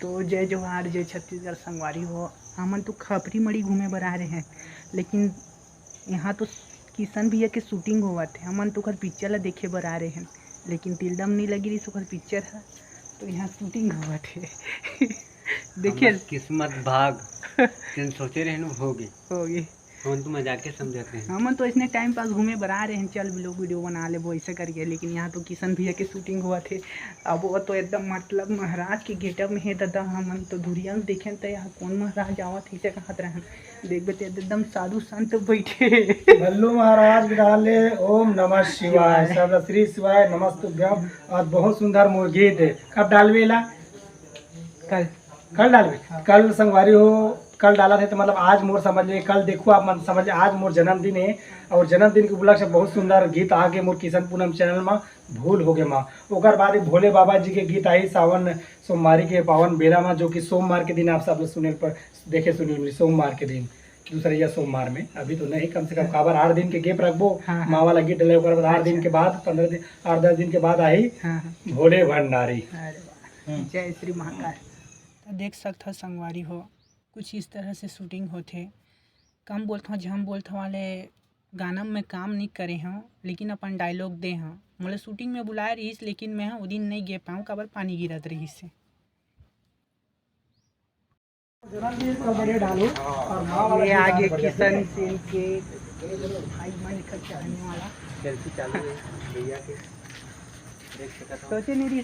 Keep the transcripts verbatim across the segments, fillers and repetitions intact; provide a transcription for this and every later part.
तो जय जोहार, जय छत्तीसगढ़ संगवारी हो। हमन तो खपरी मड़ी घूमे बर आ रहे हैं, लेकिन यहाँ तो किशन भैया के शूटिंग होवत हे। हमन तो ओकर पिक्चर ला देखे बर आ रहे हैं, लेकिन तिल्दा म नहीं लगी रही ओकर पिक्चर ह, तो यहाँ शूटिंग होवत हे। देखिए, हमर किस्मत भाग, तेन सोचे रहनु होगे। होगे। हमन तो मजाक के समझत रहे। हमन तो इसने टाइम पास घूमे बर आ रहे हैं, चल व्लॉग वीडियो बना लेबो ऐसे करके, लेकिन यहाँ तो किशन भैया के शूटिंग होवत हे। अब वो तो एकदम मतलब महाराज के गेटअप में हे दादा, हमन तो धुरिया में देखेन त यहाँ कौन महाराज आवत हे ऐसे कहत रहन। देखबे तो एकदम साधु संत बैठे। भल्लू महाराज डाले ओम नमः शिवाय, शिवाय। सब श्री शिवाय नमस्तुभ्यम। और बहुत सुंदर मोर गीत हे। कब डालबे ला? कल। कल डालबे? हाँ। कल संगवारी हो, कल डालत हे तो मतलब आज मोर समझ ले, कल देखो आप मन समझ ले, आज मोर जन्मदिन हे और जन्मदिन के उपलक्ष्य बहुत सुंदर गीत आगे मोर किशन पूनम चैनल मा, भूल होगे माँ। ओकर बाद ही भोले बाबा जी के गीत आई सावन सोमवारी के पावन बेला मा, जो कि सोमवार के दिन आप सब लोग सुने पर देखे सुने होंगे, सोमवार के दिन, दूसरैया सोमवार में, अभी तो नहीं, कम से कम काबर आठ दिन के गैप रखबो, हाँ, हाँ। माँ वाला गीत डले, ओकर बाद आठ दिन अच्छा। के बाद, पंद्रह दिन, आठ दस दिन के बाद आई हाँ, हाँ। भोले भंडारी। अरे वाह। हम्म। जय श्री महाकाल। तो देख सकत हो संगवारी हो, कुछ इस तरह से शूटिंग होथे। कम बोलथव, झम बोलथव वाले गाना में काम नहीं करे हव, लेकिन अपन डायलॉग दे हव। मोला शूटिंग में बुलाए रहिस, लेकिन मैं वो दिन नहीं गे पाऊँ, काबर पानी गिरत रहिस हे। जन्मदिन का बढ़िया डालो और माँ वाला ये गीत आगे बढ़िया। किशन सिंह के भाई मन का चाहने वाला। सेल्फी चालू है भैया के, देख सकत हो। सोचे नहीं रही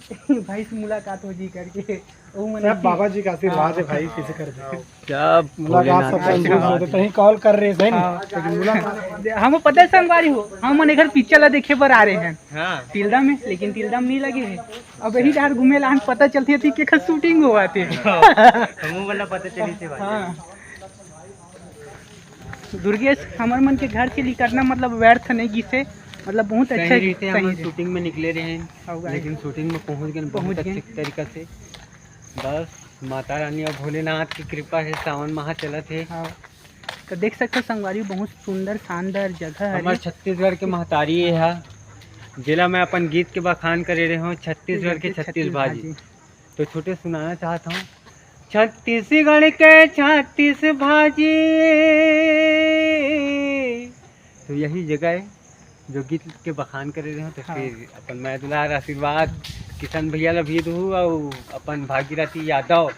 कि भाई से मुलाकात हो जी करके। वो मन सब की बाबा जी का आशीर्वाद है हाँ। भाई, किसी कर दे। क्या मुलाकात भोलेनाथ सबसे का दूर आशीर्वाद। होते, कहीं कॉल कर रहे हैं, सही नहीं? हाँ। लेकिन मुलाकात हम पता है संगवारी हो, हम मन एकर पिक्चर ला देखे बर आ रहे हैं हाँ। तिल्दा में, लेकिन तिल्दा में नहीं लगे हैं। अब यही डहर घूमे ला पता चलती है कि एकर शूटिंग होवत हे। हमू वाला पता चली थे भाई। हाँ। दुर्गेश, हमर मन के घर से निकलना मतलब व्यर्थ नहीं गिसे, मतलब बहुत सही अच्छा रीते सही हमन रीते। शूटिंग में निकले रहे हैं, हाँ, गाइस। लेकिन शूटिंग में पहुंच गए बहुत पहुंच गए। अच्छे तरीका से। बस माता रानी और भोलेनाथ की कृपा है, सावन माह चलत हे। हाँ। तो देख सकते हो संगवारी, बहुत सुंदर शानदार जगह है। हमारे छत्तीसगढ़ के महतारी ये है, जिला में अपन गीत के बखान करे रहे हो, छत्तीसगढ़ के छत्तीस भाजी। तो छोटे सुनाना चाहता हूँ, छत्तीसगढ़ के छत्तीस भाजी। तो यही जगह है जो गीत के बखान करे रहे हो। तो हाँ। फिर अपन मैं दुलार आशीर्वाद किशन भैया ला भी दूँ और अपन भागीरथी यादव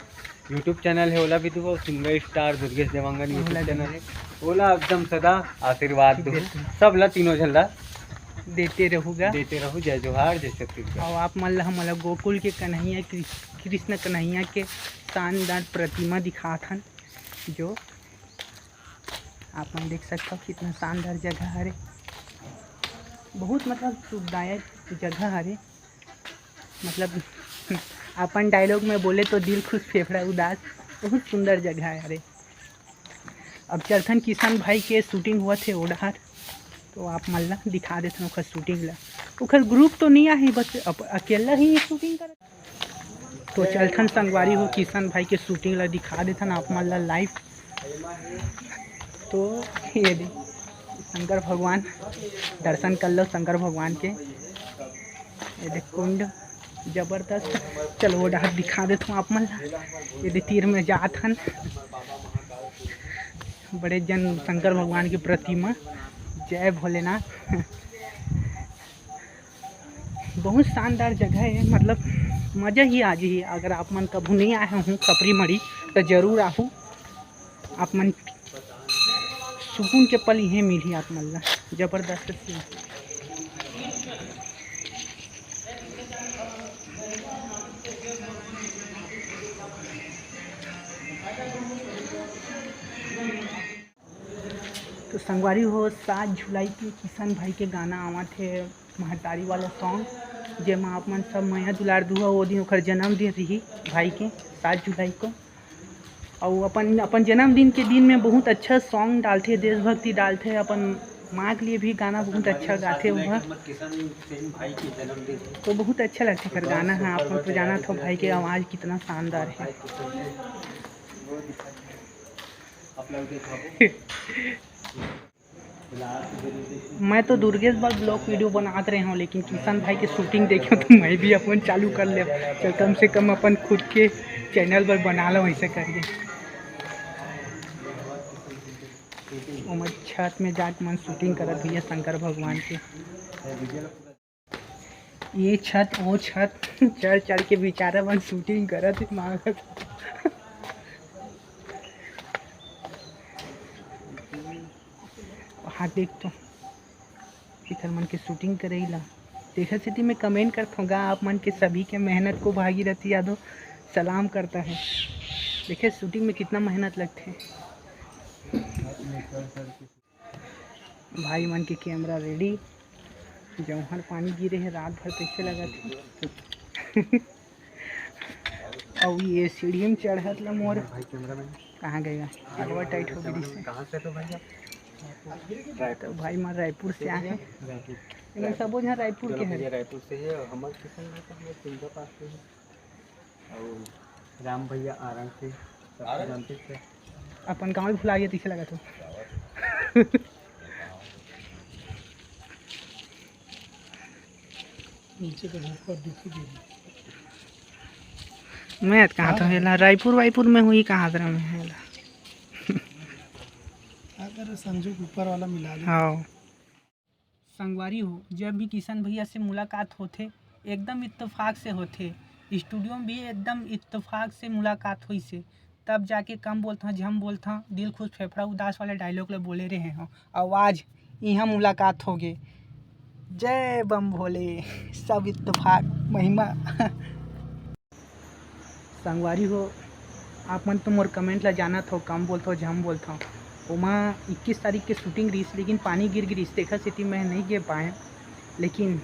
YouTube चैनल है, ओला भी दूँ, और सिंगर स्टार दुर्गेश देवांगन ओला YouTube भी चैनल है, ओला एकदम सदा आशीर्वाद दूँ। बिल्कुल। सब ला, तीनों झन ला देते रहूँगा। देते रहू। जय जोहार, जय छत्तीसगढ़। और आप मन ला हमला गोकुल के कन्हैया कृ-, कृष्ण कन्हैया के शानदार प्रतिमा दिखात हन, जो आप मन देख सकते हो कितना शानदार जगह हरे, बहुत मतलब सुखदायक जगह हरे। मतलब अपन डायलॉग में बोले तो दिल खुश फेफड़ा उदास, बहुत सुंदर जगह है। अरे अब चलथन किशन भाई के शूटिंग हुआ थे ओडहर, तो आप मन ला दिखा देथन ओखर शूटिंग ला। ओखर ग्रुप तो नहीं आहे, बस अप-, अकेला ही शूटिंग कर। तो चलथन संगवारी हो, किशन भाई के शूटिंग ला दिखा देथन आप मन ला लाइव। तो ये दे शंकर भगवान, दर्शन कर लो शंकर भगवान के। ये दे कुंड जबरदस्त। चलो वो डहर दिखा देथों आप मन ला। ये दे तीर में जात हन, बड़े जन शंकर भगवान की प्रतिमा। जय भोलेनाथ। बहुत शानदार जगह है, मतलब मज़ा ही आ जाही। अगर आप मन कभू नहीं आए हो खपरी मड़ी तो जरूर आहू। आप मन सुकून के पल इहें मिलही आप मन ला, जबरदस्त सीन। तो संगवारी हो, सात जुलाई के किशन भाई के गाना आवत हे, महतारी वाला सॉन्ग, जेमा आप मन सब मया दुलार दुहा। वो दिन ओकर जन्मदिन रही भाई के, सात जुलाई को। अउ अपन, अपन जन्मदिन के दिन में बहुत अच्छा सॉन्ग डालथे, देशभक्ति डालथे, अपन माँ के लिए भी गाना बहुत अच्छा गाथे। वह तो बहुत अच्छा लगथे एकर गाना। हाँ, आप मन तो जानत हो भाई के आवाज़ कितना शानदार है। मैं तो दुर्गेश बाबू ब्लॉग वीडियो बनात रहे हूँ, लेकिन किशन भाई के शूटिंग देखे तो मैं भी अपन चालू कर ले। चल, कम से कम अपन खुद के चैनल बर बना लो ऐसे करके। ओमन छत में जाके मन शूटिंग करत भैया शंकर भगवान के। ये छत, वो छत, चढ़ चढ़ के बेचारा मन शूटिंग करत हे, मांगत। हाथ देख तो, एकर मन के शूटिंग करई ला। तेखर सेती मैं कमेंट करत हौं गा, आप मन के सभी के मेहनत को भागीरथी यादव सलाम करता है। देखिए, शूटिंग में कितना मेहनत लगथे। भाई मन के कैमरा रेडी। जौहर पानी गिरे हे, रात भर तइसे लगत हे। अउ ये सीढ़ी में चढ़त ला मोर भाई कैमरामैन। कहाँ गए? हवा टाइट हो गई से। कहाँ से तो भाई आप? तो भाई मन रायपुर से आए हैं। रायपुर। इन्हें सबो झन रायपुर के हैं। रायपुर से ही है, हमर किशन भाई तो हमर सिंधा पास से ही। अउ राम भैया आरंग से, सबको जानते थे। अपन गाँव ही भुला गया, तइसे लगत हो। नीचे तो ऊपर दिखी दे। मैं तो कहाँ था हेला, रायपुर वायपुर में हुई, कहाँ था मैं हेला। अगर संजू के ऊपर वाला मिला ले। हाँ। संगवारी हो, जब भी किशन भैया से मुलाकात होथे, एकदम इत्तेफाक से होथे। स्टूडियो में भी एकदम इत्तेफाक से मुलाकात होइसे। तब जाके कम बोलथौं, झम बोलथौं, दिल खुश फेफड़ा उदास वाले डायलॉग ले बोले रहे हों। अउ आज इहाँ मुलाकात होगे। जय बम भोले, सब इत्तेफाक महिमा। संगवारी हो, आप मन तो मोर कमेंट ला जानत हो, कम बोलथौं, झम बोलथौं। ओमा इक्कीस तारीख के शूटिंग रहिस, लेकिन पानी गिर गिरिस, तेखर सेती मैं नइ गे पाएँ। लेकिन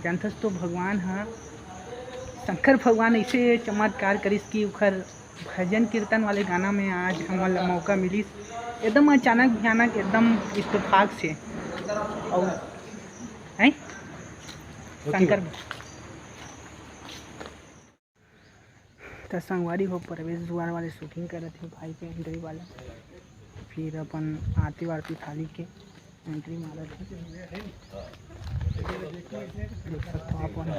जानथस तो भगवान ह, शंकर भगवान ऐसे चमत्कार करिस कि ओखर भजन कीर्तन वाले गाना में आज हमन ला मौका मिलिस। एकदम अचानक भयानक, एकदम इत्तेफाक से। अउ, हैं? शंकर। त संगवारी हो, प्रवेश द्वार वाले शूटिंग करत हे भाई के एंट्री वाला, फिर अपन आरती वारती थाली के एंट्री मारत हे। देख सकत हो आप मन।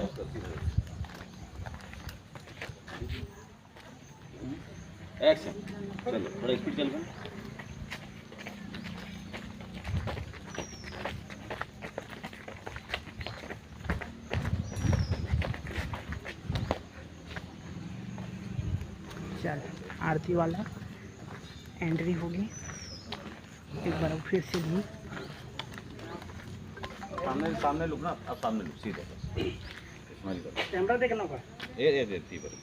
एक्शन। चलो, थोड़ा स्पीड चल। चल, आरती वाला एंट्री होगी। एक बार फिर से भी। सामने, सामने लुक ना, अब सामने लुक, सीधा बस। स्माइल करो। कैमरा देख लो का? ए, ए, ए, ती बरो।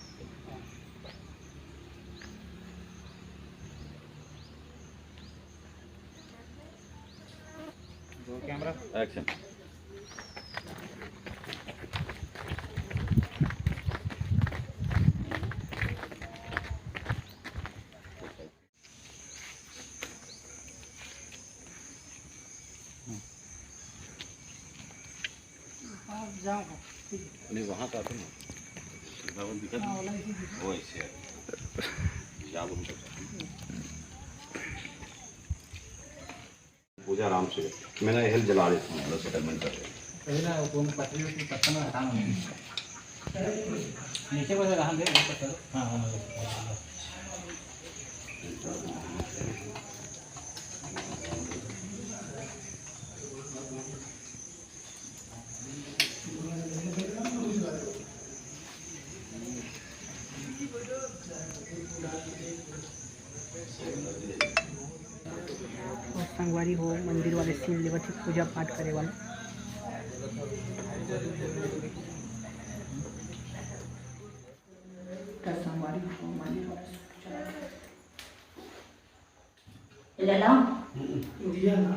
कैमरा। एक्शन। आप जाओ, ठीक है। नहीं, वहाँ का तो ना। वहाँ वो दिखा हाँ, दो। वाला इसी दिखा। वो ऐसे है। जाओ, उनको। पूजा आराम से। मैं ना हेल जला देता हूँ, मतलब सेटलमेंट कर रहे हैं। तभी ना, वो पतली होती पत्ता में हटाना नहीं। नीचे को जरा हम देख, ऊपर करो। हाँ, हाँ, हाँ। अउ संगवारी हो, मंदिर वाले सीन लेवत हे, पूजा पाठ करे वाला। त संगवारी हो, मंदिर वाले ले लो। दिया ना।